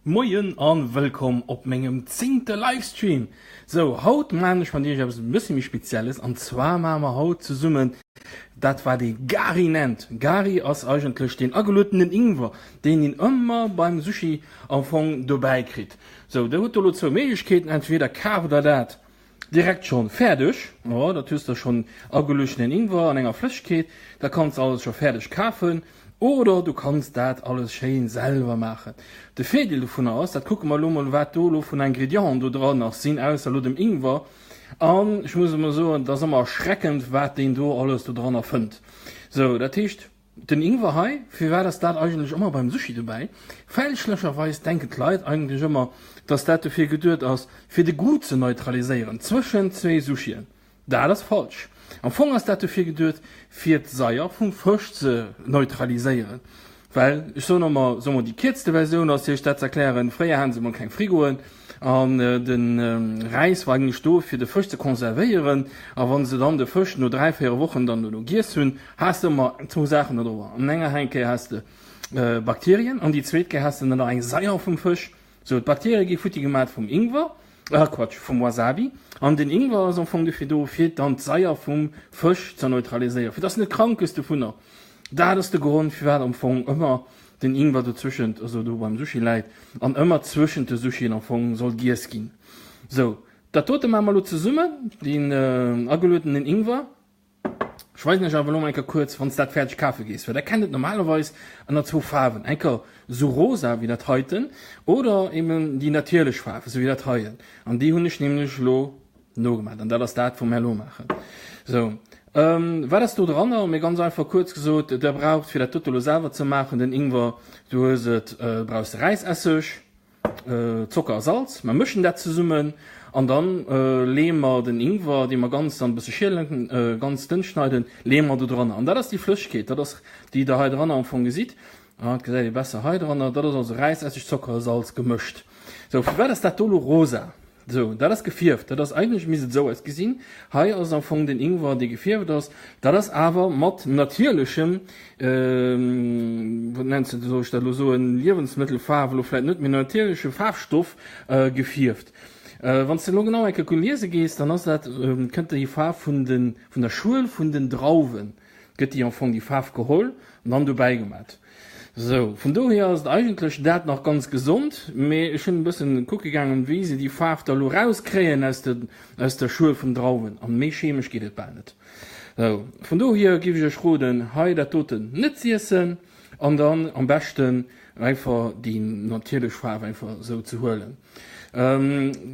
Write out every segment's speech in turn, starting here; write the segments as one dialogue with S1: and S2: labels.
S1: Moien an wëllkomm op mengem zéngte Livestream! Sou, haut maan ech mat iech eppes e bëssi méi spezielles an zwar maan mer haut zesummen dat wat ee Gari nennt. Gari ass eigentlech deen ageluetenen Ingwer, deen een ëmmer beim Sushi am Fong dobäi kritt. Sou, der hutt do lo zwou Méiglechkeeten, entweder kaaft der dat Direkt schon fäerdeg, jo dat hues de schon ageluechten Ingwer an enger Flëssegkeet, da kanns de alles scho fäerdeg kafen oder du kanns dat alles schéin selwer maachen. De Virdeel dovunner ass, dat kucke mer elo mol wat do elo vun Ingredienten do dran nach sinn ausser elo dem Ingwer an ech muss emol soen, et ass ëmmer erschreckend wat deen do alles do dranner fënnt. Sou dat heescht. Den Ingwer hei, firwat ass dat eigentlech ëmmer beim Sushi dobäi? Fälschlecherweis denken d'Leit eigentlech ëmmer, dass dat dofir geduet ass, fir de Goût ze neutraliséieren zwëschent zwee Sushien. Dat ass falsch. Am Fong ass dat dofir geduet, fir d'Saier vum Fësch ze neutraliséieren. Well, ech soen ëmmer, soe mer déi kierzte Versioun ass, fir iech dat ze erklären, fréier haten se emol keng Frigoen an de Räis war eigentlech do, fir de Fësch ze konservéieren. A wa se dann de Fësch no 3, 4 Wochen dann dono giess hunn, has de ëmmer zwou Saachen do drop. An enger eng Kéier has de Bakterien an déi zweet Kéier has de dann nach eng Saier vum Fësch. Sou, d'Bakterie gi futti gemat vum Ingwer, ah Quatsch, vum Wasabi. An den Ingwer ass am Fong dofir do, fir dann d'Saier vum Fësch ze neutraliséieren, fir dass de net krank gëss dovunner. Dat ass de Grond, firwat am Fong ëmmer den Ingwer dozwëschent, also do beim Sushi läit an ëmmer zwëschent de Sushien am Fong soll giess ginn. Sou, dat dote maache mer elo zesummen, deen ageluedenen Ingwer. Ech weisen iech awer elo mol eng Kéier kuerz, wann s dat fäerdeg kafe gees, well da kennt et normalerweis ënner zwou Faarwen, eng Kéier sou rosa wéi dat heiten oder eben déi natierlech Faarf, esou wéi dat heien. An déi hunn ech nämlech elo nogemat an dat ass dat, wou mir elo maachen. Sou, wat ass do dranner? Mee ganz einfach kuerz gesot, der braucht fir dat dote elo selwer ze maachen den Ingwer, du hues et, brauchs de Räisesseg, Zocker a Salz. Mer mëschen dat zesummen an dann leeë mer den Ingwer, dee mer ganz dann e bësse schielen, ganz dënn schneiden, leeë mer do dranner. An dat ass déi Flëssegkeet, dat ass déi der hei dranner am Fong gesitt. Ah, dat gesäit ee besser hei dranner. Dat ass also Räisesseg, Zocker a Salz gemëscht. Sou, firwat ass dat do elo rosa? Sou, dat ass gefierft. Dat ass eigentlech, misst et esou ausgesinn. Hei ass am Fong den Ingwer, dee gefierft ass. Dat ass awer mat natierlechem, wat nennt se, soll ech dat elo soen, Liewensmëttelfaarf, elo vläit net, mee natierleche Faarfstoff gefierft. Wann s de elo genau eng Kéier liese gees, dann ass dat, kënnt déi Faarf vun de, vun der Schuel vun den Drauwen, gëtt déi am Fong déi Faarf geholl an dann dobäi gemat. Sou, vun dohier ass et eigentlech dat nach ganz gesond, mee ech hunn e bëssen kucke gaangen, wéi se déi Faarf da lo rauskréien aus de, aus der Schuel vun Drauwen, an méi chemesch geet et bal net. Sou, vun dohier giff ech iech roden, hei dat doten net z'iessen an dann am beschten einfach déi natierlech Faarf einfach sou ze huelen.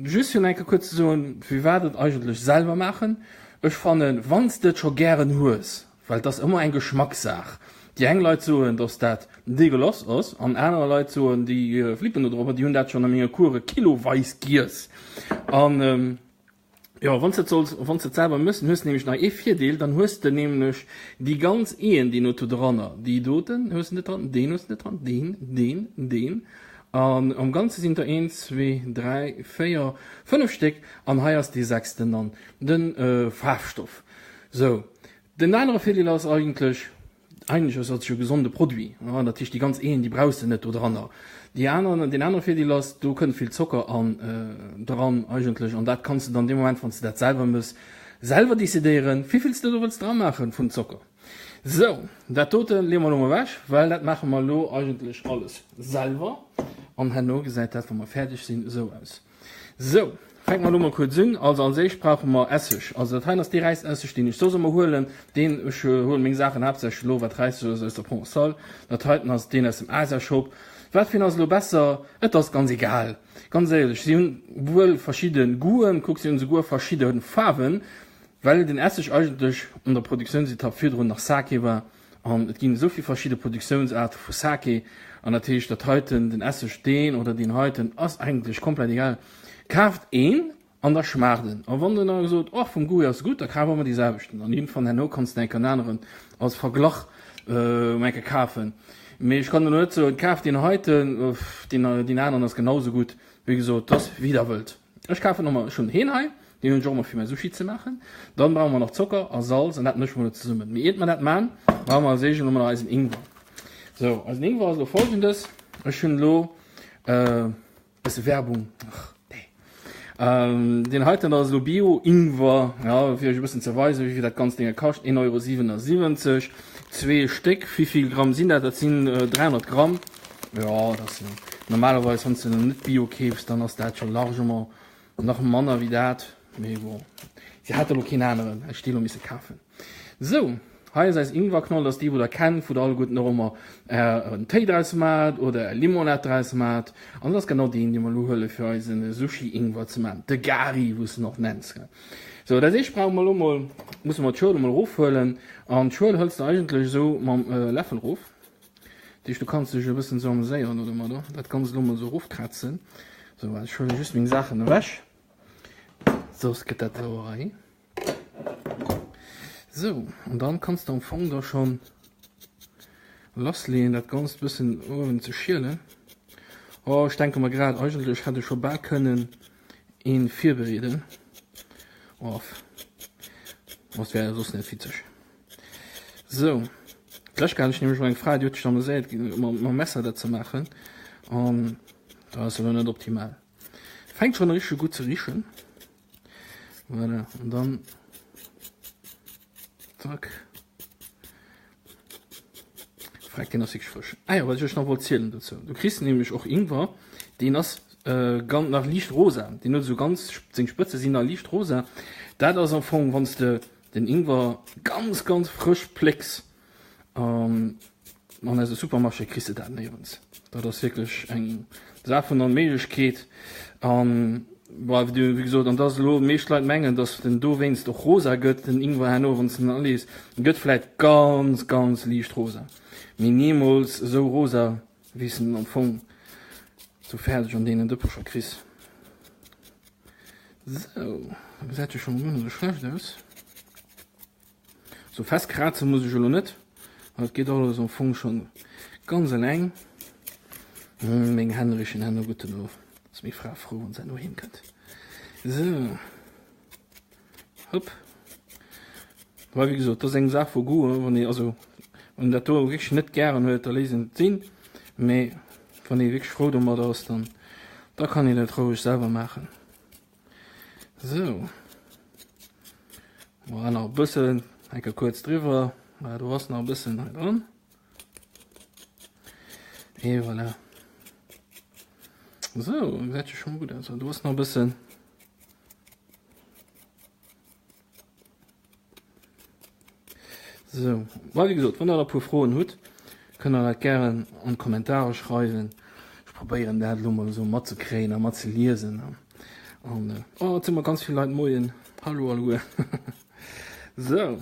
S1: Just fir nach eng Kéier kuerz ze soen, firwat et eigentlech selwer maachen, ech fannen, wann s de et scho gären hues, Well et ass ëmmer eng Geschmackssaach. Déi eng Leit soen, dass dat degueulasse ass, an aner Leit soen, déi flippen do drop, déi hunn dat schonn a menge Course kiloweis giess. An jo, wann s de et solls, wann s de et selwer méchs, dann hues de nämlech nach ee Virdeel, dann hues de nämlech déi ganz Eeën, déi no do dranner, déi doten hues de net dran, deen hues de net dran, deen, deen, deen, an am Ganze sinn der een, zwee, dräi, véier, fënnef Stéck, an hei ass dee sechsten dann, de Faarfstoff. Sou, Den anere Virdeel ass eigentlech, eigentlech ass dat jo e gesonde Produit, dat heescht déi ganz Eeën, déi brauchs de net do dranner. Déi aner, deen anere Virdeel ass, do kënnt vill Zocker an dran eigentlech an dat kanns de dann dee Moment, wann s de dat selwer mëss, selwer decidéieren, wéivill s de do wëlls dramaachen vun Zocker. Sou, dat dote leeë mer elo mol ewech, well dat maache mer elo eigentlech alles selwer an herno gesäit dat, wa mer fäerdeg sinn, esou aus. Sou, fänke mer elo mol kuerz un. Also als éischt brauche mer Esseg. Also dat heien ass dee Räisesseg, deen ech soss ëmmer huelen. Deen, ech huelen meng Saachen haaptsächlech elo, wat Räisesseg ass, aus der Provençale. Dat heiten ass deen aus dem Asiashop. Wat fir een ass elo besser? Et ass ganz egal, ganz éierlech. Si hunn wuel verschidde Goûten, kuck, si hunn esouguer verschidde Faarwen, well den Esseg eigentlech an der Produktiounsetapp virdrun nach Sake war. An et ginn esou vill verschidde Produktiounsaarte vu Sake, an dat heescht, dat heiten, den Esseg, deen oder deen heiten, ass eigentlech komplett egal. Kaaft een an da schmaacht en. A wann der da sot, och vum Goût hier ass e gutt, da kaf ëmmer dee selwechten. An iergendwann herno kanns de enk en aneren als Verglach eng Kéier kafen. Mee ech kann elo net soen, kaaft deen heiten, deen deen aneren ass genau esou gutt. Wéi gesot, et ass wéi der wëllt. Ech kafen ëmmer, ech hunn heen hei, deen hunn ech och ëmmer fir mäi Sushi ze maachen. Dann brauche mer nach Zocker a Salz an dat mësche mer elo zesummen. Mee iert mer dat maan, brauche mer als éischt elo mol eisen Ingwer. Sou, eisen Ingwer ass elo folgendes, ech hunn elo. Bësse Werbung, ach nee. Deen heiten ass elo Bio Ingwer, ja, fir iech e bëssen ze weisen, wéivill dat ganzt Ding kascht, 1,77 Euro, zwee Stéck. Wéivill Gramm sinn dat? Dat sinn 300 Gramm. Jo, dat ass normalerweis, wann s de net Bio keefs, dann ass dat scho largement nach manner wéi dat. Mee bon, si hate elo keen aneren, ech dee lo misse kafen. Sou, hei ass eis Ingwerknoll, dat ass déi wou der kennt, wou der alleguerten och ëmmer en Téi draus maacht oder är Limonad draus maacht. An dat ass genau deen, dee mer elo huele fir eise Sushi-Ingwer ze maachen, de Gari, wou s de en och nenns. Sou, dat éischt brauche mer elo mol, musse mer d'Schuel emol erofhuelen. An d'Schuel hëls de eigentlech esou mam Läffel erof. Dat heescht, du kanns dech e bëssen esou ameséieren do domadder, dat Ganzt elo mol esou erofkrazen. Sou, ech huele just meng Saachen ewech, soss gëtt dat Sauerei. Sou, an dann kanns de am Fong da schon lassleeën, dat Ganzt bëssen uewen ze schielen. Oh, ech denke mer grad, eigentlech hätt ech scho bal kënnen een virbereeden. Oh, ass wär soss net witzeg. Sou, d'lescht Kéier hat ech nämlech mol eng Fra, déi huet sech ameséiert mam Messer dat ze maachen, an dat ass elo net optimal. Fänkt schon richteg gutt ze richen. Voilà, und dann zack. Freck, den ass wirklich frësch. Ah ja, wat ech euch nach wollt zielen dozou. Du kriss nämlech och Ingwer, deen ass äh, ganz nach liicht rosa. Deen huet esou ganz, seng Spëtze sinn nach liicht rosa. Dat ass am Fong, wann s de den Ingwer ganz, ganz frësch plécks. An eise Supermarché kriss de dat néierens. Dat ass wierklech eng Saach vun Onméiglechkeet. An bon, wéi gesot, an dass elo meescht Leit mengen, dass den dowéinst och rosa gëtt, den Ingwer herno, wann s de en alees, en gëtt vläit ganz, ganz liicht rosa, mee nimools esou rosa, wéi s de en am Fong sou fäerdeg an deenen Dëppecher kriss. Sou, dat gesäit jo scho mol guer net esou schlecht aus. Sou fest krazen muss ech elo net, well et geet alles am Fong schon ganz eleng. Meng Hänn richen herno gutt dono. Ass meng Fra frou wann se herno heem kënnt. Sou. Hopp. Well wéi gesot, dat ass eng Saach vu Goût, wann ee also wann een dat do wierklech net gären huet, da léisst een et sinn. Mee wann ee wierklech frou domat ass, dann da kann een dat roueg selwer maachen. Sou. Voilà, nach e bëssen, eng Kéier kuerz driwwer. Voilà, do ass nach e bëssen hei dran. Et voilà. Sou, gesäit jo scho gutt aus. Do ass nach e bëssen. Sou, well wéi gesot, wann der e puer Froen hutt, kënnt der dat gären an d'Kommentare schreiwen. Ech probéieren dat elo mol esou matzekréien a matzeliesen. An oh, et si mer ganz vill Leit. Moien, hallo alleguer. Sou,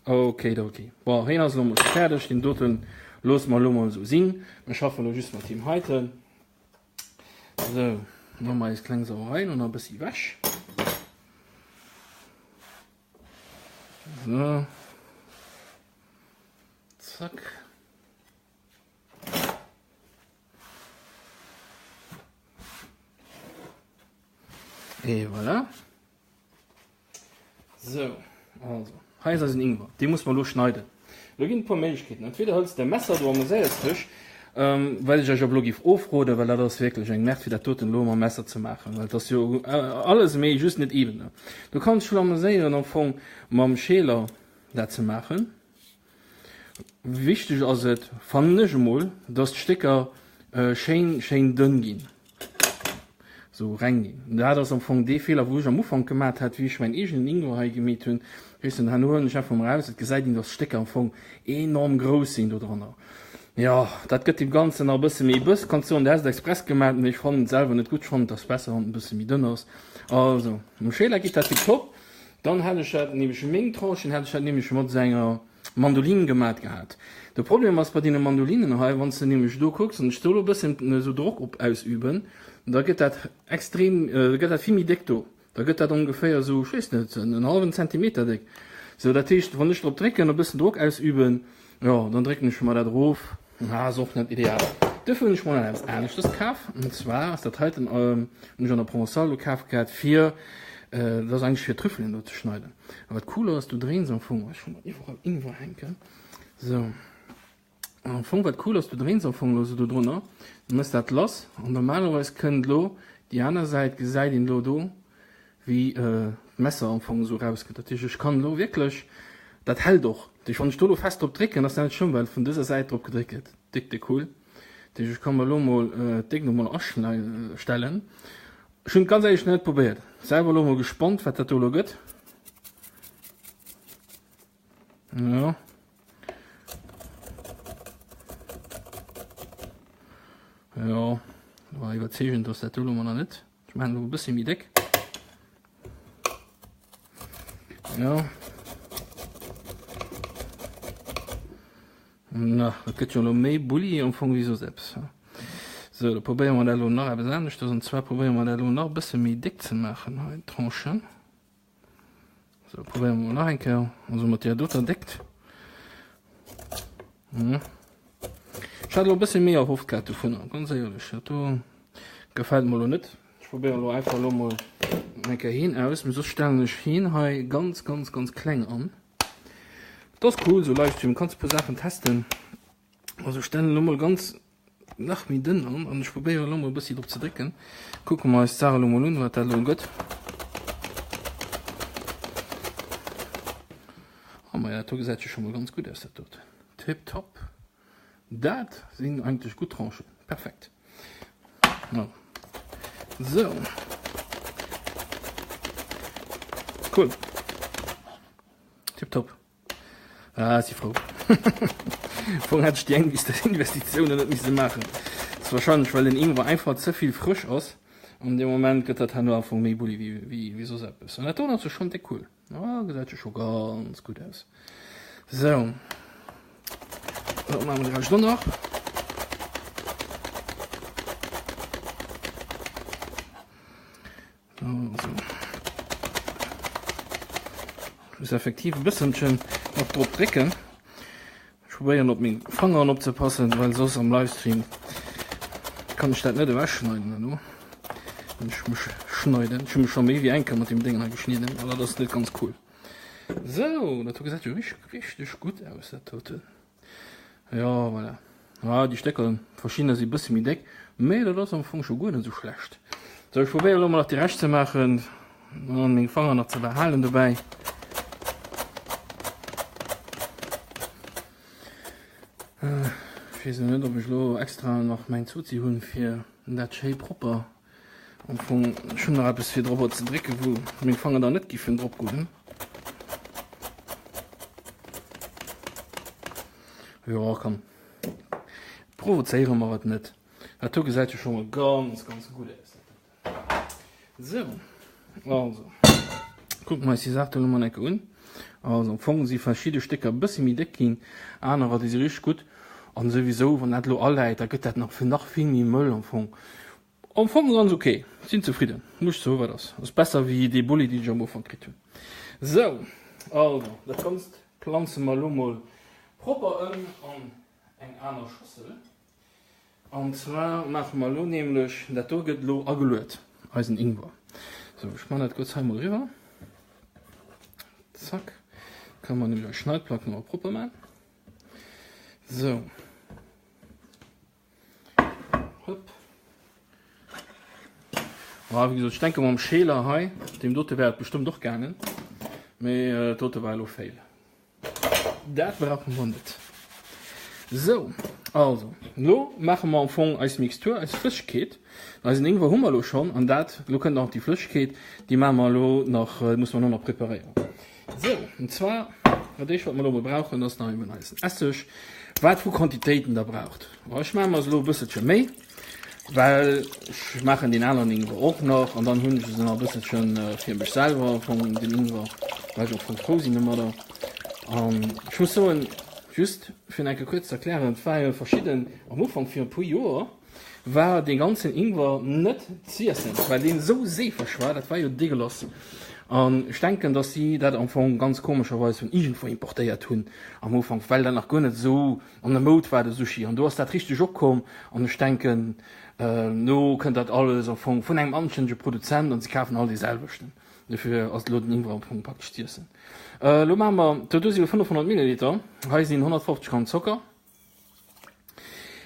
S1: okidokki. Bon, hien ass elo mol fäerdeg. Deen doten loosse mer elo mol esou sinn. Mir schaffen elo just mat deem heiten. Sou, maache mer eis kleng Sauerei elo nach e bëssi ewech. So. Zack. Et voilà. So, also, hei ass eisen Ingwer. Dee muss mer elo schneiden. Elo ginn et e puer Méiglechkeeten. Entweder hëls de e Messer, du amuséiers dech, wat ech iech awer elo géif ofroden, well dat ass wierklech eng Merde fir dat doten elo mam Messer ze maachen, well et ass jo alles, mee just net eben. Du kanns dech elo amuséieren am Fong mam Scheeler dat ze maachen. Wichteg ass et, fannen ech emol, dass d'Stécker schéin schéin dënn ginn, sou reng ginn. Dat ass am Fong dee Feeler wou ech am Ufank gemat hat, wéi ech mäin eegenen Ingwer hei gemeet hunn. Weess de, herno huelen ech einfach mol raus, et gesäit een, dass d'Stécker am Fong enorm grouss sinn do dranner. Jo, dat gëtt deem Ganzen nach e bësse méi Bëss. Kanns soen, du häss et express gemat, mee ech fannen et selwer net gutt. Ech fannen, et ass besser, wann et e bësse méi dënn ass. Also, mam Scheeler geet dat tiptop. Dann hat ech dat nämlech, meng Tranchen hat ech dat nämlech mat esou enger Mandoline gemat gehat. De Problem ass bei deene Mandolinen hei, wann s de nämlech do kucks, an ech do elo e bëssen esou Drock op ausüben, da gëtt dat extrem, da gëtt dat vill méi déck do. Da gëtt dat ongeféier esou, ech weess net, en hallwen Zentimeter déck. Sou, dat heescht, wann ech drop drécken, e bëssen Drock ausüben, jo, dann drécken ech mer dat erof. Ah, ass och net ideal. Duerfir hunn ech mol nach eppes aneschtes kaf. An zwar ass dat heiten, hunn ech an der Provençale do kaf gehat, fir, dat ass eigentlech fir Trüffelen do ze schneiden. A wat cool ass, du dréins am Fong, ech hunn iwwerall Ingwer hänken, sou. An am Fong wat cool ass, du dréins am Fong elo esou do drunner, du mëss dat lass an normalerweis kënnt elo déi aner Säit, gesäit een elo do wéi d'Messer am Fong esou rauskënnt. Dat heescht ech kann elo wierklech, dat hält och, dat heescht wann ech do elo fest drop drécken, ass dat net schlëmm well vun dëser Säit drop gedréckt gëtt. Déck déck cool. Dat heescht ech ka mer elo mol d'Déckt emol astellen. Ech hunn et ganz éierlech nach net probéiert, selwer elo mol gespannt wat dat do elo gëtt. Ja. Ja, war iwwerzeegend ass dat do lo mol nach net. Ech maachen elo e bëssi méi déck. Ja. Na, dat gëtt jo lo méi Bulli am Fong wéi soss eppes. Sou, da probéiere mer dat lo nach eppes aneschters. An zwar probéiere mer dat lo nach e bësse méi déck ze maachen hei, d'Tranchen. Sou, probéiere mer nach eng Kéier. Also mat där doter Déckt. Hm. Ech hat elo e bësse méi erhofft gehat dovunner, ganz éierlech. Dat do gefält mer elo net. Ech probéiere elo einfach elo mol eng Kéier heen aus. Mee soss stellen ech heen hei ganz, ganz, ganz kleng an. Dat ass cool, sou Livestream, kanns e puer Saachen testen. Also ech stellen elo mol ganz nach méi dënn an an ech probéieren elo mol e bëssi drop ze drécken. Kucke mer eis d'Saach elo mol un, wat dat elo gëtt. Oh maja, dat do gesäit jo scho mol ganz gutt aus, dat doten. Tiptop. Dat sinn eigentlech gutt Tranchen. Perfekt. Ja. Sou. Cool. Tiptop. Ah, si frou. Fong hätt ech déi eng Investitioun net misse maachen. Dat ass wahrscheinlech well den Ingwer einfach ze vill frësch ass an dee Moment gëtt dat herno am Fong méi Bulli wéi wéi soss eppes. An dat do ass jo schonn déck cool. Ah, gesäit jo scho ganz gutt aus. Sou. Da maache mer de Rescht och nach. Also. Ich muss effektiv e bësselchen nach drop drécken. Ech probéieren op meng Fangeren opzepassen, well soss am Livestream kann ech dat net ewechschneiden herno. Wenn ech mech schneiden. Ech hu mech scho méi wéi eng Kéier mat deem Déngen hei geschnidden, an dat ass net ganz cool. Sou, dat do gesäit jo richteg, richteg gutt aus, dat doten. Jo, voilà. Ah, déi Stécker, verschiddener si bësse méi déck, mee dat ass am Fong scho guer net esou schlecht. Sou, ech probéiere lo mol nach déi Rescht ze maachen an meng Fanger nach ze behalen dobäi. Ech weess elo net, ob ech lo extra nach mäin Zozi hunn, fir dat schéi propper am Fong. Ech hunn nach eppes fir drop ze drécken, wou meng Fanger dann net giffen drop goen. Jo, komm. Provozéiere mer et net. Dat do gesäit jo scho mol ganz, ganz gutt aus. Sou, also. Kucke mer eis déi Saach do elo mol eng Kéier un. Also am Fong si verschidde Stécker e bësse méi déck ginn, anerer déi si richteg gutt. An souwisou, wann dat elo aläit, da gëtt dat nach nach vill méi mëll am Fong. Am Fong ganz ok, sinn zefridden, muss ech soen wat ass ass besser wéi dee Bulli deen ech am Ufank kritt hunn. Sou, also dat ganzt planze mer elo mol propper ëm an eng aner Schossel an zwar maache mer elo nämlech, dat do gëtt elo ageluet, eisen Ingwer. Sou, ech man dat kuerz hei mol eriwwer, zack, kann mer nämlech eis Schneidplack nach propper man. Sou. Hopp. Ah, wéi gesot, ech denke mam Scheeler hei, deem dote wär et bestëmmt och gaangen, mee äh, dote war elo féil. Dat brauche mer net. Sou, also, lo maache mer am Fong eis Mixtur, eis Flëssegkeet. Eisen Ingwer hu mer elo schonn an dat, lo kënnt nach déi Flëssegkeet, déi maache mer elo nach, muss mer elo nach preparéieren. Sou, an zwar dat éischt wat mer elo mol brauchen ass nach eben eisen Esseg. Wat vu Quantitéiten der braucht. Ech maache mer se elo e bësselche méi, well ech maachen deen aneren Ingwer och nach an dann hunn ech se nach e bësselchen fir mech selwer vun den Ingwer, well ech och frou frou sinn domadder. An ech muss soen, just fir nach eng Kéier kuerz ze erklären, et war jo verschidden am Ufank vir e puer Joer, war dee ganzen Ingwer net z'iessen, well deen esou seefeg war, dat war jo degueulasse. An ech denken, dass si dat am Fong ganz komescherweis vun iergendwou importéiert hunn am Ufank, well dat nach guer net esou an der Moud war, de Sushi. An do ass dat richteg opkomm an ech denken, elo kënnt dat alles am Fong vun engem anstännege Produzent an se kafen all dee selwechten. Dofir ass elo den Ingwer am Fong praktesch z'iessen. Elo maache mer, do si elo 500 Milliliter, hei sinn 150 Gramm Zocker.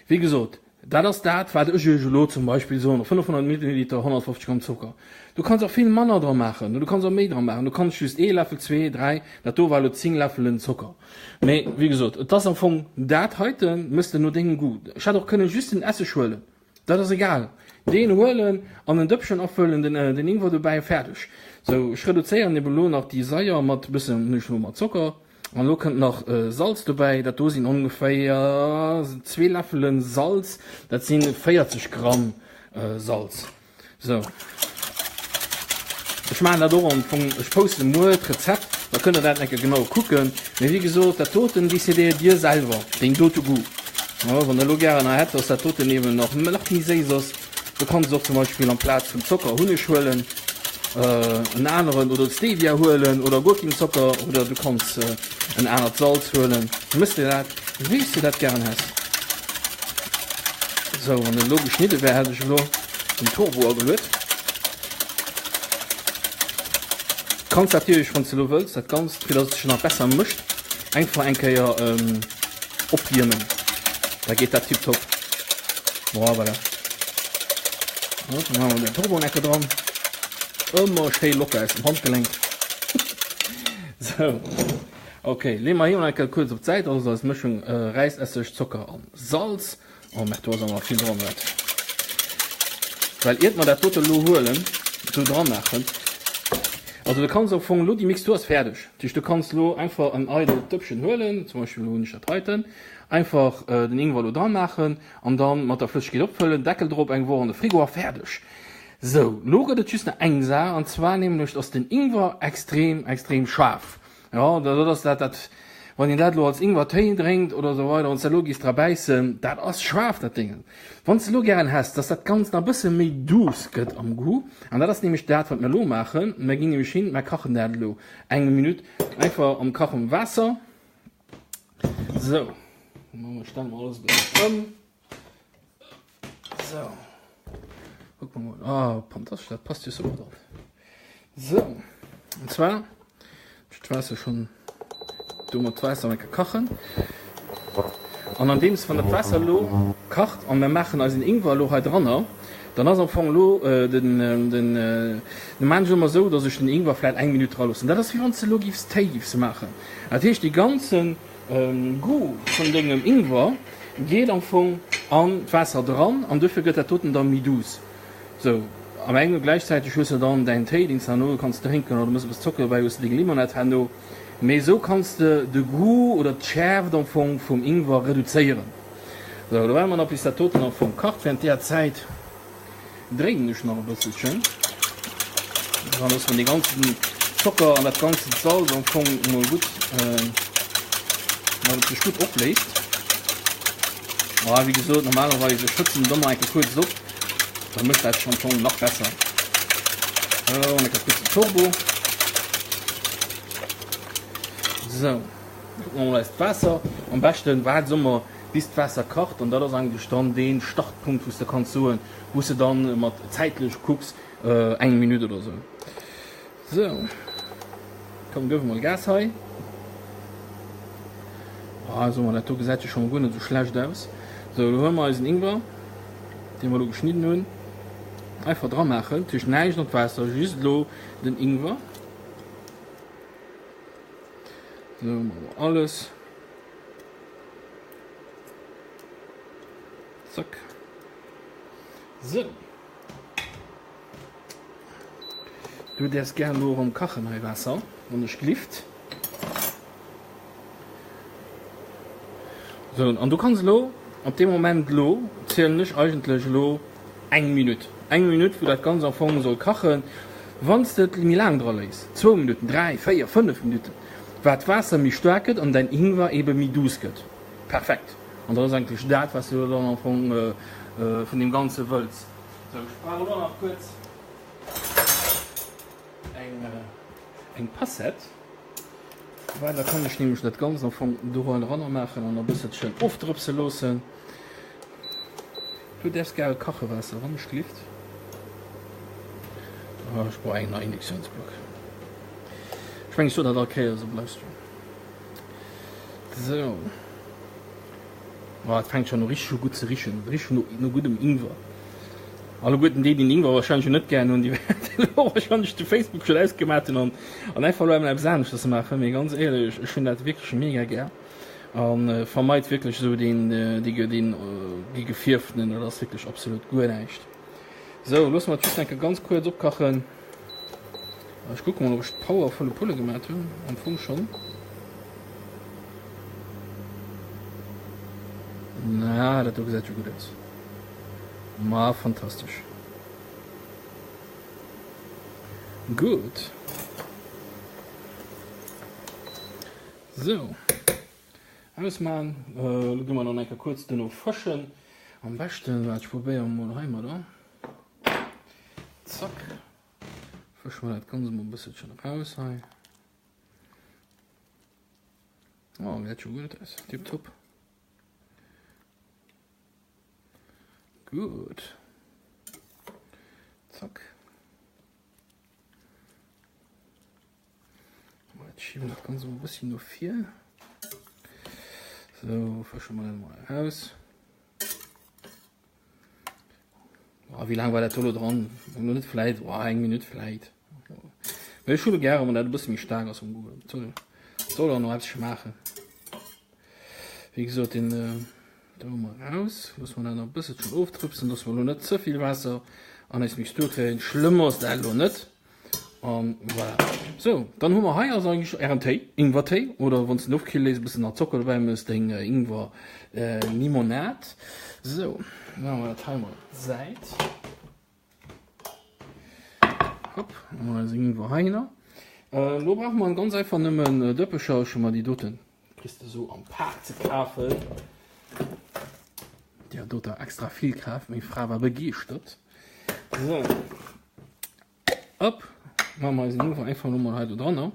S1: Wéi gesot, dat ass dat, wat ech iech elo zum Beispill soen, op 500 Milliliter 150 Gramm Zocker. Du kanns och vill manner dra maachen, du kanns och méi dra maachen, du kanns just ee Läffel, zwee, dräi, dat do war elo 10 Läffelen Zocker. Mee wéi gesot, et ass am Fong dat heite mëss de no dengem Goût. Ech hätt och kënnen just den Esseg huelen, dat ass egal. Deen huelen an en Dëppchen afëllen, den den Ingwer dobäi, fäerdeg. Sou, ech reduzéieren eben elo nach déi Saier mat bëssen, hunn ech elo mat Zocker. An elo kënnt nach Salz dobäi, dat do sinn ongeféier zwee Läffelen Salz, dat sinn 40 Gramm Salz. Sou, ech maachen dat och am Fong, ech poste muer d'Rezept, da kënnt der dat eng Kéier genau kucken. Mee wéi gesot, dat doten decidéiert dir selwer, deen dote Goût. Wann der elo gären nach hätt, dass dat doten eben nach méi séiss ass, Du kanns och zum Beispill amplaz vum Zocker Hunneg huelen, en aneren oder Stevia huelen oder guer keen Zocker oder du kanns en anert Salz huelen. Du mëss dir dat wéi s du dat gären häss. Sou, wann et elo geschnidde wär, hätt ech elo den Turbo ageluet. Kanns natierlech, wann s de elo wëlls, dat Ganzt, fir dass et sech nach besser mëscht, einfach eng Kéier opwiermen, da geet dat tiptop. Bon, voilà. Dann haben wir den Turbonecker dran. Ëmmer schéi locker aus dem Handgelenk. Sou. Okay, leeë mer hien eng Kéier kuerz op d'Säit. Also eis Mëschung Räisesseg, Zocker an Salz. Oh merde, do ass awer vill dran, wat? Well iert mer dat dote lo huelen, do dran maachen, also du kanns am Fong lo, déi Mixtur ass fäerdeg, dat heescht du kanns lo einfach en eidelt Dëppchen huelen, zum Beispill lo hunn ech dat heiten, einfach den Ingwer lo dran maachen an dann mat der Flëssegkeet opfëllen, Deckel drop, eng Woch an de Frigo a fäerdeg. Sou, lo gëtt et just nach eng Saach an zwar nämlech ass den Ingwer extrem extrem schaarf. Jo, dat ass dat, dat, wann een dat elo als Ingwertéi drénkt oder esou weider, wann s de elo giffs dra bäissen, dat ass schaarf, dat Déngen. Wann s de elo gären häss, dass dat Ganzt nach e bësse méi douce gëtt am Goût, an dat ass nämlech dat, wat mir elo maachen, mir ginn nämlech hin, mir kachen dat elo eng Minutt einfach am kachem Waasser. Sou, stelle mer alles e bëssen ëm. Sou. Kuck mer mol. Ah, fantastesch, dat passt jo super dran. Sou. Und zwar, d'Waasser schon do mat d'Waasser eng Kéier kachen. An andeems wann dat Waasser elo kacht an mir maachen eisen Ingwer elo hei dranner, dann ass am Fong elo den, den, den maan ech ëmmer esou, dass ech den Ingwer vläit eng Minutt dra loossen. Dat ass wéi wann s de elo giffs Téi giffs maachen. Dat heescht, dee ganzen Goût vun dengem Ingwer geet am Fong an d'Waasser dran an dofir gëtt dat doten dann méi douce. Sou, am eng gläichzäiteg hues de dann däin Téi deen s de herno kanns drénken oder mëss e bëssen Zocker dobäi, hues de deng Limonad herno. Mee esou kanns de de Goût oder d'Schäerft am Fong vum Ingwer reduzéieren. Sou, do waarde mer nach bis dat doten am Fong kacht. Während deeër Zäit Dréinen ech nach e bësselchen. Dann loosse mer dee ganzen Zocker an dat ganzt Salz am Fong emol gutt, datt et sech gutt opléist. A wéi gesot, normalerweis ech schëtzen et ëmmer eng Kéier kuerz op, da mécht dat sech am Fong nach besser. An eng Kéier kuerz den Turbo. Sou, kucke mer mol eist Waasser. Am beschten waarts ëmmer bis d'Waasser kacht an dat ass eigentlech dann dee Startpunkt wou s de kanns soen, wou s de dann mat zäitlech kucks, eng Minutt oder sou. Sou, komm gëff emol Gas hei. Ah, soe mer, dat do gesäit jo scho mol guer net sou schlecht aus. Sou, elo huele mer eisen Ingwer, dee mer elo geschnidden hunn, einfach dra maachen, natierlech näischt an d'Waasser, just elo den Ingwer. Sou, maache mer alles. Zack. Sou. Du däerfs gär elo erëm kachen hei Waasser, wann ech glift. Sou, an du kanns elo, ab deem Moment elo, zielen ech eigentlech elo eng Minutt. Eng Minutt, wou dat Ganzt am Fong soll kachen. Wann s de et méi laang dra léiss, zwou Minutten, dräi, véier, fënnef Minutten, wat d'Waasser méi staark gëtt an däin Ingwer ebe méi douce gëtt. Perfekt! An dat ass eigentlech dat, wat s du dann am Fong vun deem Ganze wëlls. Sou, ech brauch elo nach kuerz eng Passette, well da kann ech nämlech dat Ganzt am Fong do eranner maachen an e bësselchen ofdrëpse loossen. Du däerfs gäre kache Waasser, wann ech glift. Ech brauch eng nei Induktiounsplack. Ech mengen ech sot dat all Kéiers op Livestream. Sou. Oh, et fänkt schon u richteg u gutt ze richen, richteg no, no guddem Ingwer. Alleguerten déi, déi den Ingwer wahrscheinlech jo net gären hunn, déi wäerten elo wahrscheinlech de Facebook schon ausgemaat hunn an, an einfach elo emol eppes aneschters maachen. Mee ganz éierlech, ech hunn dat wierklech mega gär an vermeit wierklech esou deen, dee, deen, dee gefierftenen, dat ass wierklech absolut guer näischt. Sou, loosse mer et just eng Kéier ganz kuerz opkachen. Ech kucke mol, ob ech d'Power volle Pulle gemat hunn. Am Fong schonn. Na, dat do gesäit jo gutt aus. Ma fantastesch. Gutt. Sou. Ausman. Elo gi mer nach eng Kéier kuerz duerno fëschen. Am beschten, waart, ech probéiere mol heimadder. Zack. Fësche mer dat Ganze mol e bësselchen eraus hei. Oh, gesäit scho gutt aus. Tipptopp. Gutt. Zack. Jetzt schieben wir das Ganze mal ein bisschen no vir. So, fëschen wir dat mal raus. Oh, wéi laang war dat do lo dran? Lo net vläit, oh, eng Minutt vläit. Mee ech hu lo gären, wann dat e bësse méi staark ass vum Goût. Soll, soll och nach eppes schmaachen. Wéi gesot, den äh, do hu mer raus. Loosse mer dat nach e bësselchen oftrëpsen, dass mer lo net ze vill Waasser an eis Mixtur kréien. Schlëmm ass dat lo net. An voilà. Sou, dann hu mer hei also eigentlech ären Téi, Ingwertéi, oder wann s de en ofkille léiss, e bëssen nach Zocker dobäi mëss, deng Ingwer-Limonad. Sou, maache mer dat hei mol op d'Säit. Hopp, hu mer eisen Ingwer heihinner. Elo brauche mer ganz einfach nëmmen Dëppecher. Ech hu mer déi doten, kriss de sou am Pak ze kafen. Déi hat doter extra vill kaf, meng Fra war begeeschtert. Sou. Op, machen wir eisen Ingwer einfach nur mal hei do dran.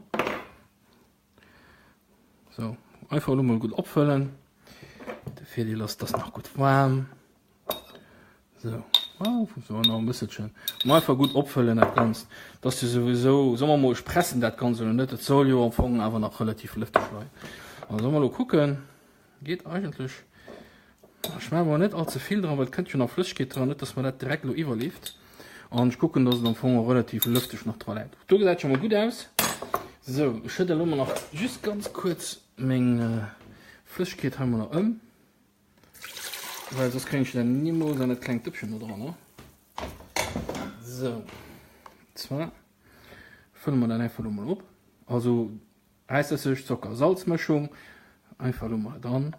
S1: So, einfach nur mal gut opfüllen. De Virdeel ass, dass nach gut warm. So, oh, so nach ein bisschen. Mal einfach gut opfüllen dat Ganzt. Dass du sowieso, sagen wir mal, ich pressen dat Ganze oder net, das soll jo am Fong awer nach relativ lëfteg bleiwen. Also mal gucken. Geet eigentlech. Ech maachen awer net all ze vill dran, well et kënnt jo nach Flëssegkeet dran, net dass mer dat direkt elo iwwerleeft. An ech kucken, dass et am Fong och relativ lëfteg nach dra läit. Do gesäit scho mol gutt aus. Sou, ech schëdde elo mol nach just ganz kuerz meng Flëssegkeet hei mol nach ëm, well soss kréien ech dat nimools an dat klengt Dëppchen do dran. Sou, zwar fëlle mer dat einfach elo mol op. Also Äisesseg, Zocker, Salzmëschung einfach elo mol dran.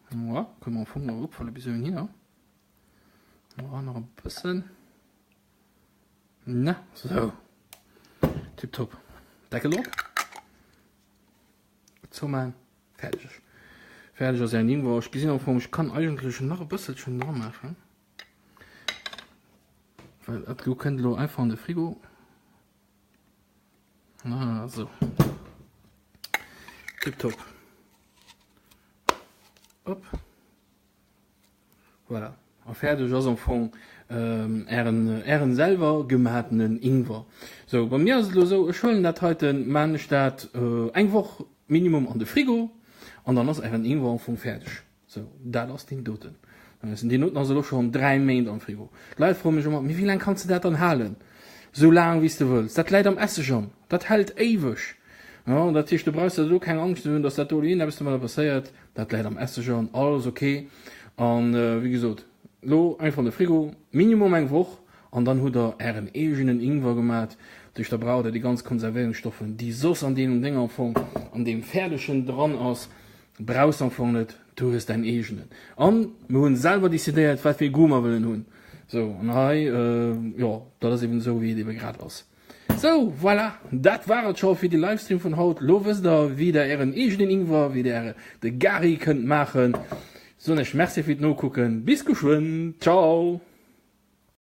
S1: Ja, kënne mer am Fong nach opfëlle bis heihinner. Ja, nach e bëssen. Na, sou. Tipptopp. Deckel drop. Zoumaan. Fäerdeg. Fäerdeg ass ären Ingwer. Ech gesinn am Fong, ech kann eigentlech nach e bësselchen dra maachen. Well dat do kënnt elo einfach an de Frigo. Ah, so. Tipptopp. Op. Voilà. A fäerdeg ass am Fong ähm, ären, ären selwer gematenen Ingwer. So, bei mir ass et elo sou, ech huelen dat heiten, maan ech dat äh, eng Woch Minimum an de Frigo an dann ass ären Ingwer am Fong fäerdeg. Sou, dat ass deen doten. Deen doten ass elo schonn 3 Méint am Frigo. D'Leit froe mech ëmmer, Mee wéi laang kanns de dat dann halen? Sou laang wéi s de wëlls. Dat läit am Esseg an. Dat hält éiweg. Jo, dat heescht, du brauchs der elo keng Angscht ze hunn, dass dat do iergendeppes domadder passéiert. Dat läit am Esseg an, alles ok. An wéi gesot, elo einfach an de Frigo, minimum eng Woch, an dann hutt der ären eegenen Ingwer gemat. Dat heescht, da braucht der déi ganz Konservéierungsstoffen, déi soss an deemem Déng am Fong, an deem fäerdegen dran ass, Brauchs am Fong net, du hues däin eegenen. An mir hunn selwer decidéiert, wat fir ee Goût mer wëllen hunn. Sou, an hei, jo, dat ass eben esou, wéi et ebe grad ass. Sou, voilà, dat war et scho fir de Livestream vun haut. Lo wësst der, wéi der ären eegenen Ingwer, wéi der äre de Gari kënnt maachen. Soen iech Merci fir d'Nokucken. Bis geschwënn. Ciao!